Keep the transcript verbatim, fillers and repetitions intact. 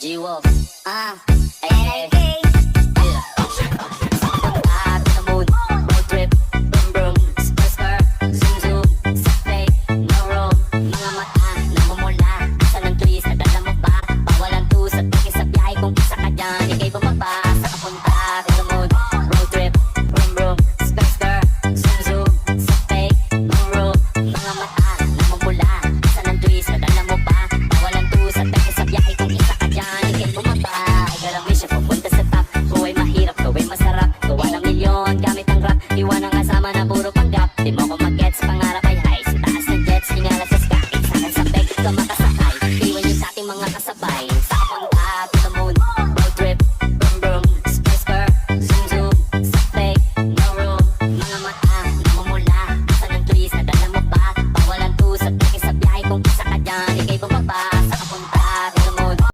Iwo. Ah, eh, eh. Yeah. Punta ako sa moon, road trip, vroom vroom, skr skr, zoom zoom, sa fake, no room. Mga mata, namumula, asan ang twist, nadala mo ba? Bawal ang tusa, pati sa biyahe kung isa ka dyan, ikay bumaba. Sa punta ako sa moon, road trip, vroom vroom, skr skr, zoom zoom, sa fake, no room. Mga mata, namumula, asan ang twist, nadala mo ba? Bawal ang tusa, pati sa biyahe kung isa ka dyan, ikay bumaba. Ay, garami siya pupunta sa top. Buhay mahirap, gawin masarap. Gawa ng milyon gamit ang rap. Iwan ang kasama na puro panggap. Di mo ko mag-gets, pangarap ay high. Sa taas ng jets, tingala sa sky. Sa akin sa bag, ka makasakay. Iwan yung sa ating mga kasabay. Sa punta